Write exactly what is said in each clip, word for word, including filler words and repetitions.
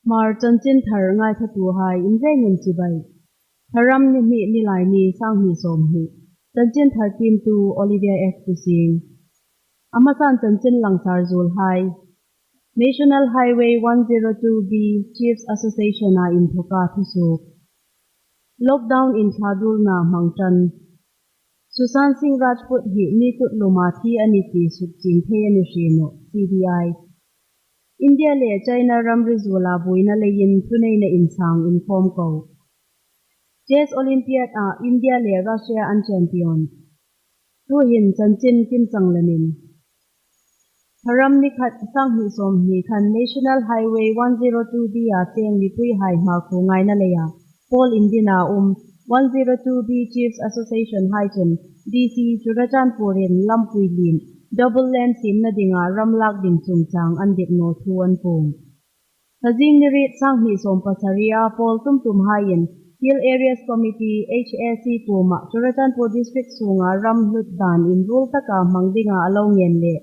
Hmar chanchinthar ngaithlatuhai inrengin chibai. Tharam ni hni, Nilaini, sanghni sawmhni. Chanchinthar tiemtu Olivia F Kusing. A hmasan chanchin langsar zuolhai. National Highway one zero two B Chiefs Association-a inthoka thusuok. Lockdown inthladulna hmang ṭan. Sushant Singh Rajput hi mi kut luma thi a ni ti sukchieng thei a ni hrim naw, C B I. India le China ramri zuola buoina leiin thuneina insang inkhawm ko. Chess Olympiad-a India le Russia an champion. Tuhin chanchin kimchang lemin. Tharam ni khat, sanghni sawmhni khan National Highway one zero two B-a cheng mipuihai Hmarkhongaina leia pawl indina um one zero two B Chiefs Association-hai chun D C Churachandpur-in lampui lien, double lane siemna dinga ram lak ding chungchang an dik naw thu an puong. Thazing ni riet, sanghni sawm pasaria pawl tumtumhaiin Hill Areas Committee, H A C kuoma Churachandpur District sunga ram hlut dan inruol taka hmang dinga a lo ngen le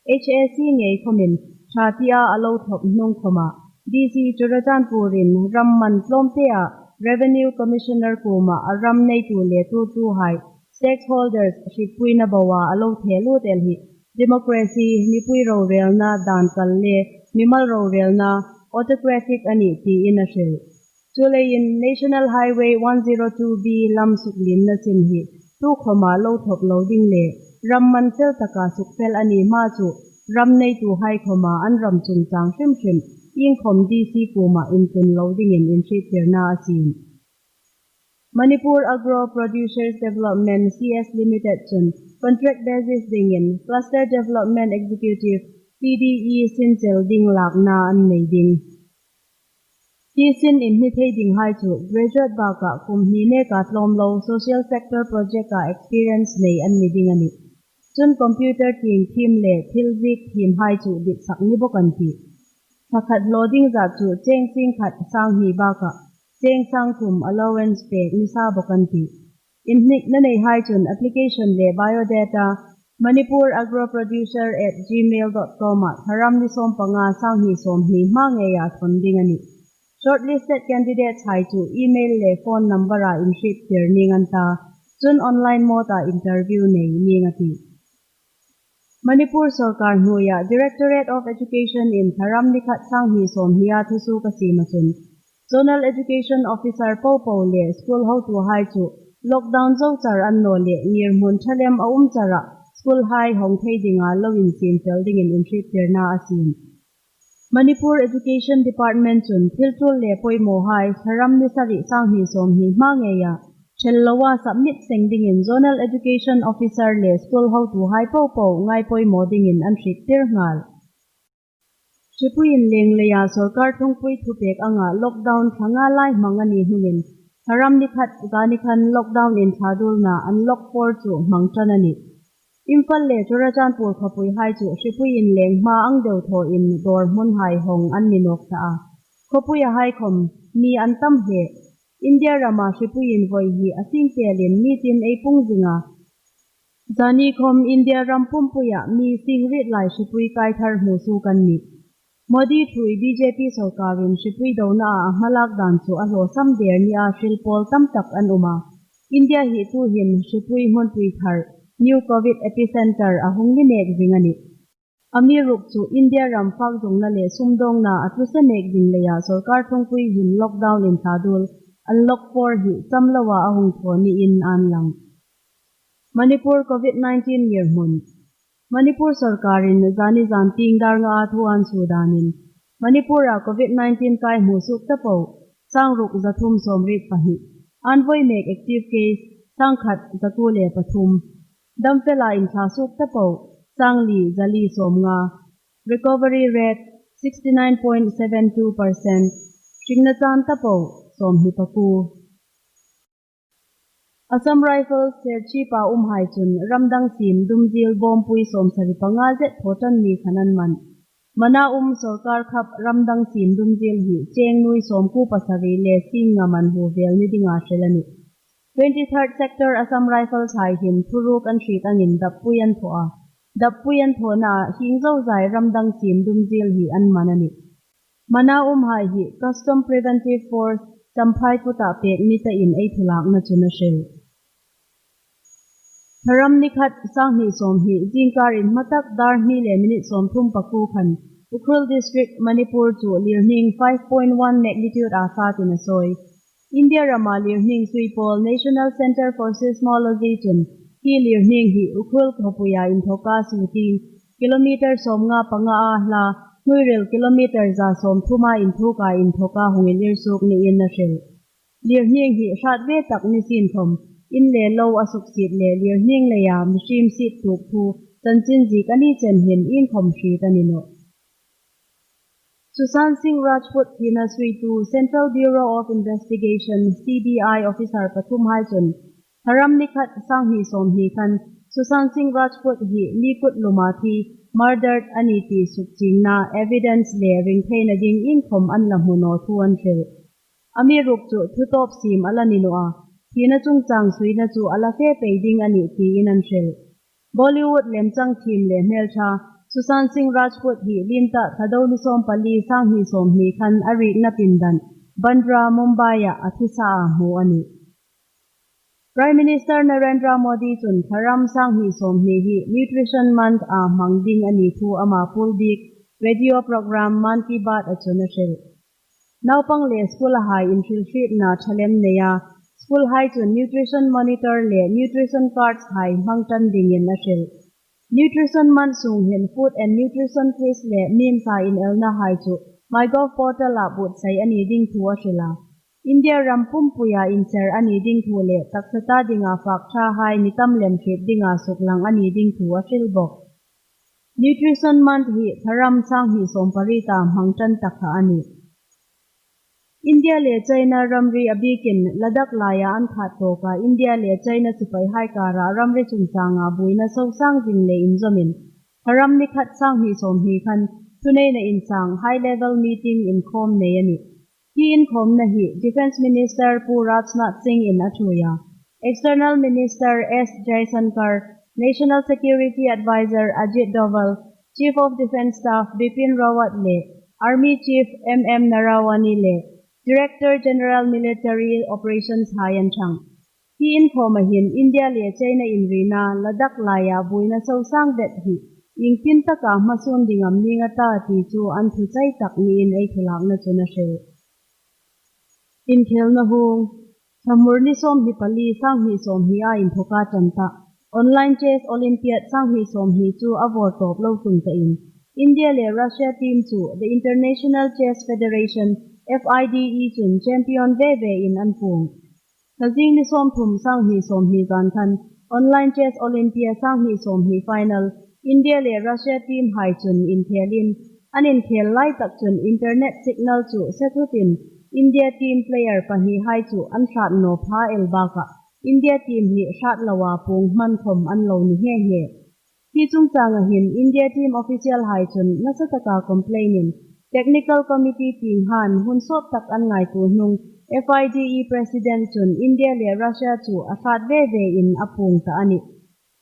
H A C ngei khawmin ṭha tia a lo thawp hnung khawma D C Churachandpur-in ram man tlawmtea Revenue Commissioner kuoma a ram neitu le tuortuhai, stakeholders, hrietpuina boa a lo the lut el hi democracy, mipui rorelna, dan kal le mimal rorelna, autocratic a nih tiin a hril. Chuleiin National Highway one zero two B lam suklienna sin hi tukhawma lo thawp lo ding le ram man fel taka sukfel a ni hma chu ram neituhai khawma an ram chungchang hrim hrim iengkhawm D C kuoma intlun lo dingin inhriettirna a siem. Manipur Agro Producers Development C S Limited chun contract basis dingin Cluster Development Executive, C D E, sin chel ding lakna an nei ding. Hi sin inhni thei dinghai chu graduate bakah kum hni neka tlawm lo social sector project-a experience nei an ni ding a nih. Chun computer tieng thiem le thil ziek thiemhai chu ditsak ni bawk an tih. Pakhat hlaw ding zat chu cheng singkhat sanghni bakah cheng sangthum allowance pek ni sa bawk an tih. Inhnina neihai chun application le biodata manipur agro producer at gmail dot com-a Tharam ni sawmpanga, sanghni sawmhni hma ngeia thawn ding a nih. Shortlisted candidates-hai chu email le phone number-a inhriettir ning an ta, chun online mode-a interview nei ning a tih. Manipur sawrkar hnuoia Directorate of Education-in Tharam ni khat, sanghni sawmhnia thusuok a siema chun Zonal Education Officer popo le school hotuhai chu lockdown zo char an naw le ngirhmun ṭha lem a um chara school-hai hawng thei dinga lo insiem fel dingin inhriettirna a siem. Manipur Education Department chun thil tul le poimawhai Tharam ni sari, sanghni sawmhni hma ngeia ṭhel loa submit seng dingin Zonal Education Officer le school hotuhai popo ngai poimaw dingin an hriettir nghal. Hripui inleng leia sawrkar thungpui thupek anga lockdown thla nga lai hmang a ni hnungin Tharam ni khat zani khan lockdown inthladuolna unlock four chu hmang ṭan a nih. Imphal le Churachandpur khawpuihai chu hripui inleng hma ang deu thawin dawr hmunhai hawng an ni nawk ta a. Khawpuiahai khawm mi an tam hle. India rama hripui invoi hi a singtelin nitin ei pung zing a. Zani khawm India ram pumpuia mi singriet lai hripui kai thar hmusuok an nih. Modi thuoi B J P sawrkarin hripui donaa a hmalak dan chu a hlawsam der nia hril pawl tam tak an um a. India hi tuhin hripui hmunpui thar, new covid epicenter a hung ni mek zing a nih. Amiruokchu India ram fak zawngna le sumdawngna a tlusa mek zing leia sawrkar thungpui hin lockdown inthladuol unlock four hi cham loa a hung thaw niin an lang. Manipur covid nineteen ngirhmun. Manipur sawrkarin zani zantieng dar ngaa thu an suo danin Manipura covid nineteen kai hmusuok ta po sangruk zathum sawmriet pahni. An voi mek active case sangkhat zakuo le pathum. Damfela inthlasuok ta po sangli zali sawmnga. Recovery rate sixty nine point seven two percent. Hringna chan ta po sawmhni pakuo. Assam Rifles Serchhip-a umhai chun ramdang siem dumziel bawmpui sawmsari panga zet thaw ṭan ni khan an man. Mana um sawrkar khap ramdang siem dumziel hi cheng nuoi sawmkuo pasari le sing nga man hu vel ni dinga hril a nih. Twenty third Sector Assam Rifles-hai hin thuruk an hriet angin dappui an thaw a. Dappui an thawnaa hieng zozai ramdang siem dumziel hi an man a nih. Mana umhai hi Custom Preventive Force Champhai Kutah pek ni ta in ei thu lakna chun a hril. Tharam ni khat, sanghni sawmhni, zingkar inhmatak dar hni le minute sawmthum pakuo khan Ukhrul District, Manipur chu lirhning five point one magnitude a satin a sawi. India rama lirhning suipawl National Centre for Seismology chun hi lirhning hi Ukhrul khawpuia inthoka suting kilometre sawmnga panga a hla, hnuoirel kilometre za sawmthuma inthoka inthoka hung inlir suok niin a hril. Lirhning hi hrat ve tak ni sien khawm, in le lo a suksiet le lirhning leia mihriem siet tuok thu chanchin ziek a ni chen hin iengkhawm hriet a ni nawh. Sushant Singh Rajput thina suitu Central Bureau of Investigation, C B I, officer pathum hai chun Tharam ni khat, sanghni sawmhni khan Sushant Singh Rajput hi mi kut luma thi, murder a ni ti sukchiengna evidence le ringtheina ding iengkhawm an la hmu naw thu an hril. Amiruokchu thu tawp siem a la ni naw a, thina chungchang suina chu a la fe pei ding a nih tiin an hril. Bollywood lemchang thiem le hmelṭha Sushant Singh Rajput hi liem ta Thlado ni sawmpali, sanghni sawmhni khan a riekna pindan Bandra, Mumbai-ah a thisa a hmu a nih. Prime Minister Narendra Modi chun Tharam sanghni sawmhni hi Nutrition Month a hmang ding a ni thu ama pul bik radio programme Mann Ki Baat-a chun a hril. Naupang le school-a hai inhrilhrietna ṭha lem neia, school hai chun nutrition monitor le nutrition cards hai hmang ṭan dingin a hril. Nutrition Month sung hin Food and Nutrition Quiz le memes-a inelna hai chu MyGov portal-a buotsai a ni ding thu a hril a. India ram pumpuia inser a ni ding thu le taksa ta dinga fak ṭha hai mi tam lem hriet dinga suklang a ni ding thu a hril bawk. Nutrition Month hi Tharam sanghni sawmpariet-a hmang ṭan ta kha a nih. India le China ramri a bikin Ladakh laia an khat tawka India le China sipai hai kara ramri chungchanga buoina sosang zing le inzawmin Tharam ni khat, sanghni sawmhni khan thuneina insang high level meeting inkhawm nei a nih. Hi inkhawmna hi Defence Minister Pu Rajnath Singh-in a ṭhuoi a, External Minister S Jaishankar, National Security Advisor Ajit Doval, Chief of Defence Staff Bipin Rawat le Army Chief M M Narawane le Director General Military Operations hai an ṭhang. Hi inkhawma hin India le China inrina Ladakh laia buoina sosang vet hi iengtin taka hmasuon ding am ning a ta ti chu an thu chai tak niin ei thu lakna chun a hril. Inkhelna hung. Thlamur ni sawmhni pali, sanghni sawmhni a inthoka ṭan ta Online Chess Olympiad sanghni sawmhni chu a vawrtawp lo tlung ta in, India le Russia team chu The International Chess Federation, F I D E, chun champion ve ve in an puong. Thla zing ni sawmthum, sanghni sawmhni zan khan Online Chess Olympia sanghni sawmhni final India le Russia team hai chun inkhelin, an inkhel lai tak chun internet signal chu se thutin India team player pahni hai chu an hrat naw pha el bakah India team hi hrat loa puong hman khawm an lo ni nghe nghe. Hi chungchanga hin India team official hai chun nasa taka complain in technical committee tieng han hun sawt tak an ngaituo hnung F I D E president chun India le Russia chu a hrat ve ve in a puong ta a nih.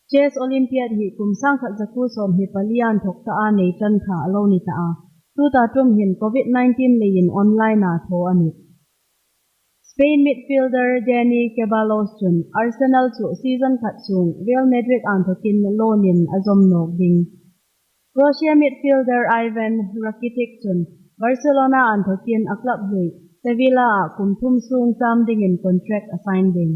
Chess Olympiad hi kum sangkhat zakuo sawmhni pali a inthok ta a nei ṭan kha a lo ni ta a, tuta ṭum hin Covid nineteen leiin online-a thaw a nih. Spain midfielder Dani Ceballos chun Arsenal chu season khat sung Real Madrid a inthokin loan-in a zawm nawk ding. Croatia midfielder Ivan Rakitic chun Barcelona a inthokin a club hlui Sevilla-a kum thum sung cham dingin contract a sign ding.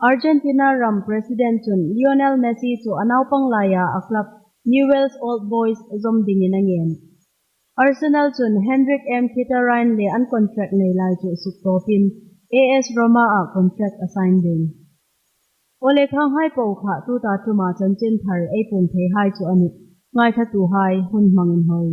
Argentina ram president chun Lionel Messi chu a naupang laia a club Newell's Old Boys zawm dingin a ngen. Arsenal chun Henrikh Mkhitaryan le an contract nei lai chu suktawpin A S Roma-a contract a sign ding. Aw le, khang hai po kha tuta ṭuma chanchin thar ei puong thei hai chu a nih. Ngaithlatuhai, hun hmangin hoi.